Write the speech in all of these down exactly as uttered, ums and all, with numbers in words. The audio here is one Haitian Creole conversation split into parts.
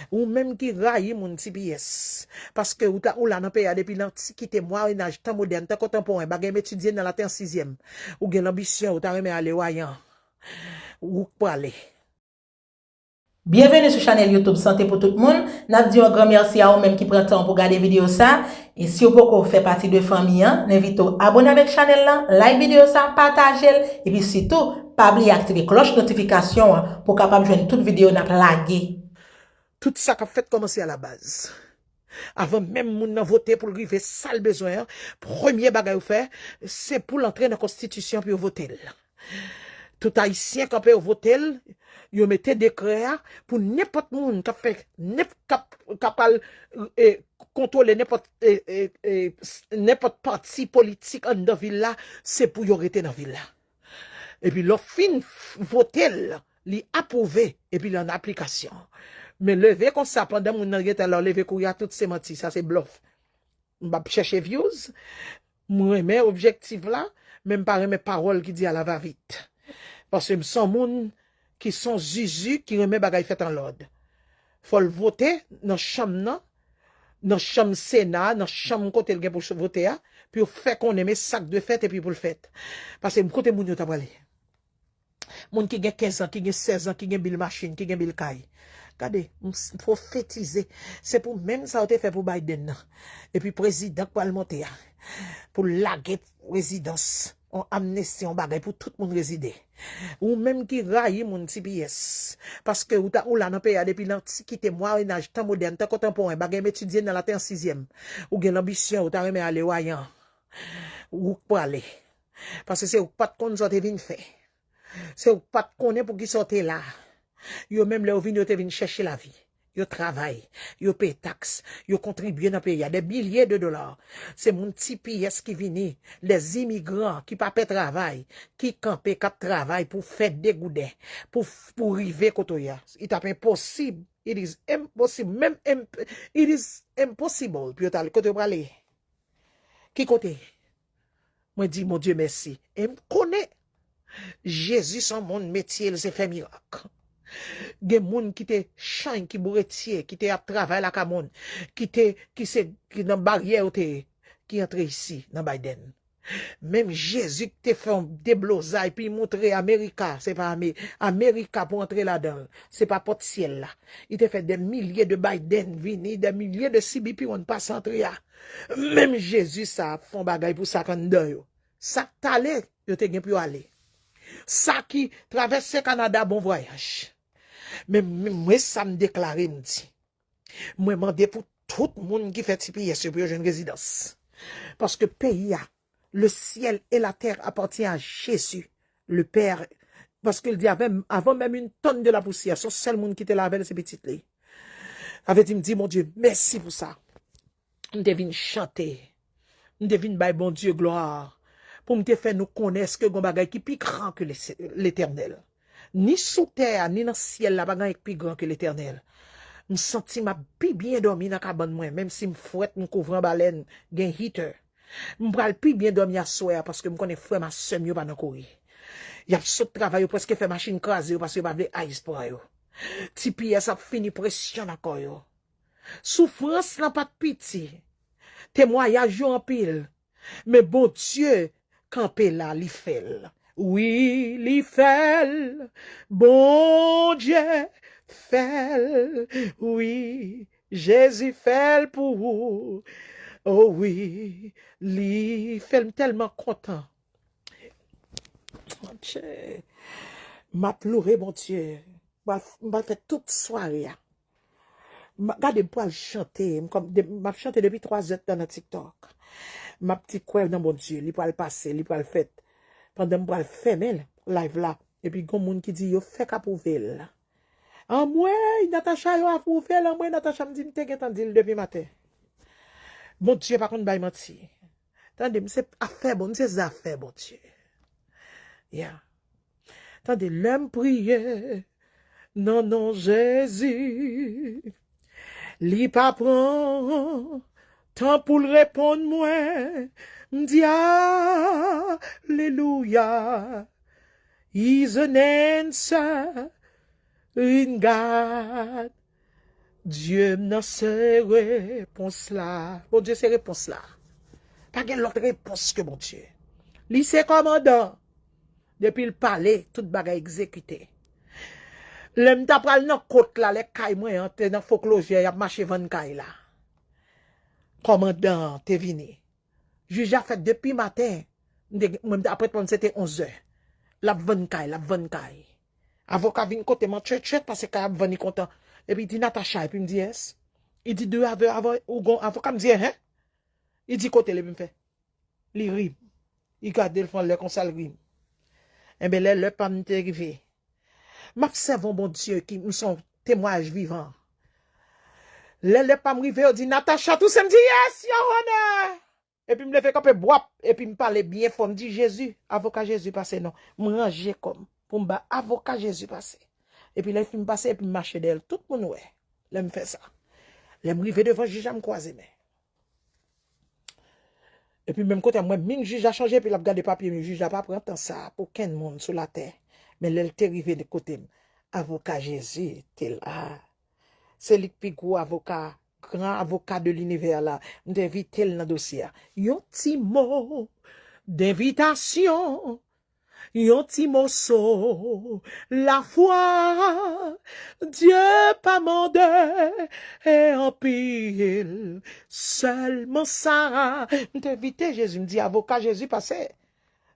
Ou menm ki rayi moun T P S, paske ou ta, ou la nan peyi a depi lantikite, mwayenaj, tan modèn, tankou tanpon, bagay m etidye nan laten an sizyèm. Ou gen lanbisyon, ou ta renmen ale Wayan. Ou k prale. Byenveni sou chanèl YouTube Sante pou tout moun. N ap di yon gran mèsi a ou menm ki pran tan pou gade videyo sa. E si w poko fè pati de fanmi an, n envite w abone avèk chanèl la, like videyo sa, pataje l, epi sitou, pa bliye aktive klòch notifikasyon an pou w kapab jwenn tout videyo n ap lage. Tout sa k ap fèt kòmanse alabaz. Avan menm moun nan vote pou l rive sa l bezwen an, premye bagay ou fè, se pou l antre nan konstitisyon pou yo vote l. Tout Ayisyen kanpe yo vote l, yo mete dekrè a pou nenpòt moun k ap fè, nenp-, k ap, k ap al, e, kontwole nenpòt, e, e, e, s-, nenpòt pati politik anndan vil la, se pou yo rete nan vil la. Epi lè w fin f-, vote l, li apwouve, epi li an aplikasyon. Men leve konsa pandan moun nan gentan la, w leve kouri a, tout se manti, sa se blòf. M p ap chèche views, m renmen objektif la, men m pa renmen pawòl ki di a la va vit. Paske m se yon moun ki se yon zuzu ki renmen bagay fèt an lòd. Fò l vote nan chanm nan, nan chanm Sena, nan chanm kote l gen pou vote a, pou yo fè konnen men sa k dwe fèt epi pou l fèt. Paske m kote moun yo ta prale. Moun ki gen kenz an, ki gen sèz an, ki gen bil machin, ki gen bil kay. Gade, m s-, pwofetize. Se pou menm sa yo te fè pou Biden nan. Epi prezidan k pral monte a. Pou lage prezidans, yon amnesti, yon bagay pou tout moun rezide. Ou menm ki rayi moun T P S, paske ou ta, ou la nan peyi a depi lantikite, mwayenaj, tan modèn, tankou tanpon, bagay m etidye nan laten an sizyèm. Ou gen lanbisyon, ou ta renmen ale Wayan. Ou k prale. Paske se ou k pa t konn sa w te vin fè. Se ou k pa t konnen poukisa w te la. Yo menm lè yo vini, yo te vin chèche lavi. Yo travay, yo peye taks, yo kontribye nan peyi a, dè milye de dola. Se moun T P S ki vini, dè imigran ki pa pè travay, ki kanpe, k ap travay pou fè degouden, pou, pou rive kote w ye a. It ap enposib. It is impossible. Menm imp-, it is impossible pou yo t ale kote yo prale. Ki kote? Mwen di Bondye mèsi. E m konnen Jezi se yon moun metye l se fè mirak. Gen moun ki te chany, ki bouretye, ki te ap travay lakay moun, ki te, ki se, ki nan baryè yo te ye, ki antre isi, nan Biden. Menm Jezi ki te fè yon deblozay, pou l montre Amerika, se pa Ame-, Amerika pou antre ladan l, se pa pòt syèl la. Li te fè dè milye de Biden vini, dè milye de C B P One pase antre a. Menm Jezi sa ap fè yon bagay pou sa k anndan yo. Sa k t ale, yo te gen pou yo ale. Sa ki travèse Kanada, bon vwayaj. Men, men mwen sa m deklare, m di. Mwen mande pou tout moun ki fè T P S yo pou yo jwenn rezidans. Paske peyi a, le ciel et la terre appartient à Jésus, le Père. Paske l di, avan, avan menm une tonne de la poussière, se yon sèl moun ki te lave l, se pitit li. Sa vle di, m di Bondye mèsi pou sa. M te vin chante. M te vin bay Bondye glwa. Pou m te fè nou konnen èske gon bagay ki pi gran ke Letènèl. Ni sou tè a, ni nan syèl la, pa gen anyen ki pi gran ke Letènèl. M santi m ap pi byen dòmi nan kabann mwen, menm si m frèt, m kouvri anba lèn, gen heater. M pral pi byen dòmi aswè a paske m konnen frè m ak sè m yo pa nan kouri. Y ap sot travay, yo prèske fè machin kraze yo paske yo pa vle ice pran yo. T P S ap fini presyon nan kò yo. Soufrans lan pa t piti. Temwayaj yo anpil. Men Bondye kanpe la, li fè l. Wi, li fè l. Bondye fè l. Wi, Jezi fè l pou ou. O wi, li fè l. M tèlman kontan. Monchè, m ap loure Bondye. M pral, m pral fè tout sware a. M, gade, m pral chante. M, kòm, de, m ap chante depi twa zè tan nan TikTok. M ap di kwè nan Bondye. Li pral pase, li pral fèt. Pandan m pral fèmen live la. Epi gon moun ki di yo fèk apwouve l. Anmwey, Natacha yo apwouve l, anmwey, Natacha, m di m te gentan di l depi maten. Bondye pa konn bay manti. Tande, m se afè Bon, m se zafè Bondye. Ya. Tande, lè m priye nan non Jezi, li pa pran tan pou l reponn mwen. M di alelouya. He's an answering God. Dye m nan se repons la. Bondye se repons la. Pa gen lòt repons ke Bondye. Li se kòmandan. Depi l pale, tout bagay egzekite. Lè m ta pral nan kot la, lè kay mwen an te nan foklozye, y ap mache vann kay la. Kòmandan an te vini. Jij la fèt depi maten. M te, mwen, apre mwen, se te onz è. L ap vann kay, l ap vann kay. Avoka vin kote m an tchwèt tchwèt, pase kay ap vann, li kontan. Epi li di, Natacha, epi m di, yes. Li di, do you have a avo-, ou gon avoka? M di, enhen. Li di, kote l? Epi m fè. Li ri m. Li gade l fè anlè konsa, l ri m. Enben, lè lè pa m te rive, m ap sèvi yon Bondye ki, m se yon temwayaj vivan. Lè lè pa m rive, yo di, Natacha touse, m di, yes, yon onè! Epi m leve kanpe bwap, epi m pale byen fò, m di, Jezi, avoka Jezi pase non. M ranje kò m pou m ba avoka Jezi pase. Epi lè l fin pase, epi m mache dèyè l, tout moun wè. Lè m fè sa. Lè m rive devan jij la, m kwaze men. Epi menm kote a, m wè min jij la chanje, epi l ap gade papye m yo. Jij la pa pran tan sa pou okenn moun sou latè. Men lè l te rive kote m, avoka Jezi te la. Se li k pi gwo avoka, gran avoka de linivè la. M te envite l nan dosye a. Yon ti mo denvitasyon, yon ti moso lafwa. Dye pa mande anpil, sèlman sa. M te envite Jezi, m di, avoka Jezi pase.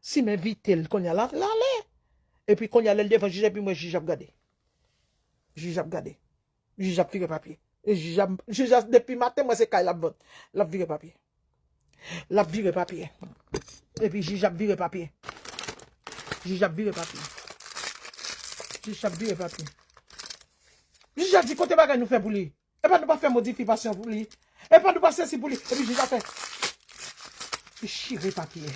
Si m envite l, kounye a la, l ale. Epi kounye a, lè l devan jij, epi m wè jij ap gade. Jij ap gade. Jij ap vire papye. E jij ap, jij ap, depi maten, mwen se kay l ap vann. L ap vire papye. L ap vire papye. Epi jij ap vire papye. Jij ap vire papye. Jij ap vire papye. Jij ap di, kote bagay nou fè pou li? Epa nou pa fè modifikasyon pou li? Epa nou pa sesi pou li? Epi jij ap fè. Li chire papye.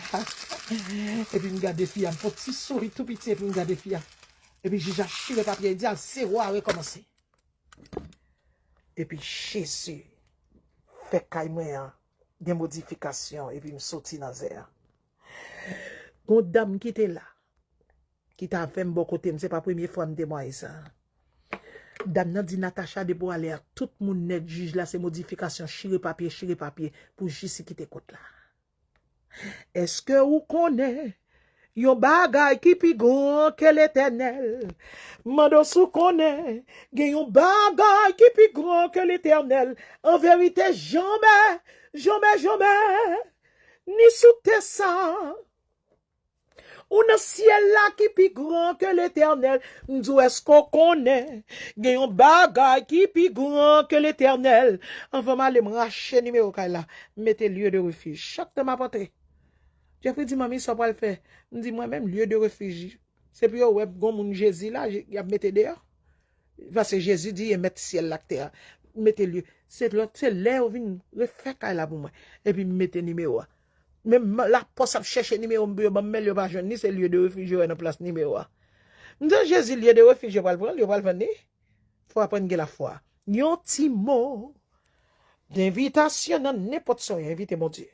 Epi m gade fi a, m fè yon ti souri tou piti, epi m gade fi a. Epi jij ap chire papye, li di, al zewo a rekòmanse. Epi Jezi fè kay mwen an gen modifikasyon, epi m soti nan zè a. Gon dam ki te la, ki t avè m bò kote m, se pa premye fwa m temwaye sa. Dam nan di, Natacha, depi w ale a, tout moun nèt, jij la, se modifikasyon, chire papye, chire papye, pou jis li kite kot la. Èske ou konnen yon bagay ki pi gran ke Letènèl? Mande w si w konnen gen yon bagay ki pi gran ke Letènèl. An verite, jamè, jamè, jamè, ni sou tè sa, ou nan syèl la ki pi gran ke Letènèl. M di w, èske w konnen gen yon bagay ki pi gran ke Letènèl? Anvan m ale, m rache nimewo kay la, m mete lieu de refuge. Chak tan m ap antre, Jeffrey di, manmi, sa w pral fè? M di, mwen menm, lieu de refuge, se pou yo wè gon moun Jezi la, y ap mete deyò. Paske Jezi di, e mèt syèl la ak tè a. Mete lieu. Se lè, se lè yo vin refè kay la pou mwen. Epi m mete nimewo a. Men m, lapòs ap chèche nimewo m pou yo ban m, men yo pa jwenn li, se lieu de refuge yo wè nan plas nimewo a. M di, Jezi, lieu de refuge yo pral pran l, yo pral vann li. Fò w aprann gen lafwa. Yon ti mo denvitasyon nan nenpòt sa w envite Bondye.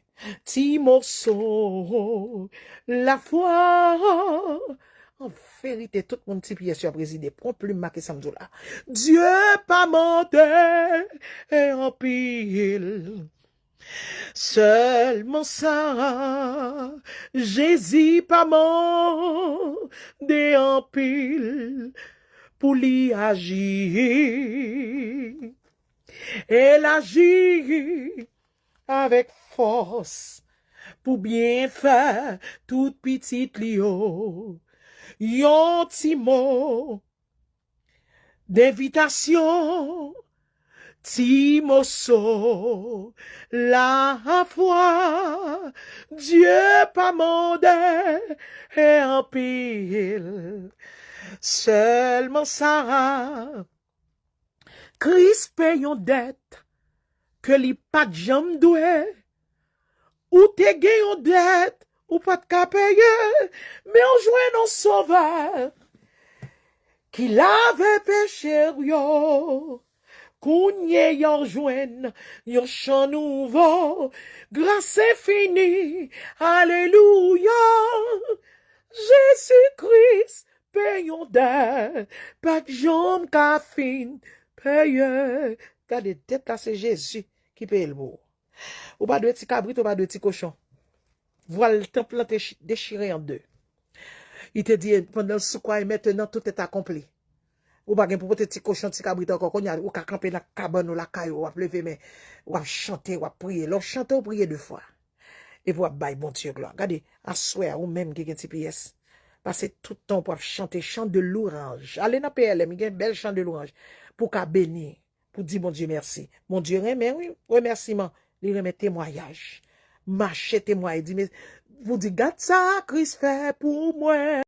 Ti moso lafwa. An verite, tout moun ti pyès yo ap rezide. Pran plim make sa m di w la. Dye pa mande anpil. Sèlman sa, Jezi pa mande anpil pou li aji. E l aji avèk fòs pou byen fè tout pitit li yo. Yon ti mo denvitasyon, ti moso lafwa. Dye pa mande anpil, sèlman sa. Kris peye yon dèt ke li pa t janm dwe. Ou te gen yon dèt ou pa t ka peye, men w jwenn yon Sovè ki lave peche w yo. Kounye a w jwenn yon chan nouvo, gras enfini. Alelouya! Jezi Kris peye yon dèt pa t janm ka fin peye. Gade, dèt la se Jezi ki peye l pou ou. Ou pa dwe ti kabrit, ou pa dwe ti kochon. Vwal tanp lan te chi- dechire an de. Li te di, pandan l sou kwa, e mentenan tout est accompli. Ou pa gen pou pote ti kochon, ti kabrit ankò. Kounye a, ou ka kanpe nan kabann ou lakay ou, w ap leve men, w ap chante, w ap priye. Lè w chante, ou priye de fwa. Epi w ap bay Bondye glwa. Gade, aswè a, ou menm ki gen ti pyès, pase tout tan w pou ap chante chan de louranj. Ale nan P L M, gen bèl chan de louranj pou w ka beni, pou di Bondye mèsi. Bondye renmen, wi, remèsiman. Li renmen temwayaj. Mache temwaye, di, men, pou di, gad sa Kris fè pou mwen.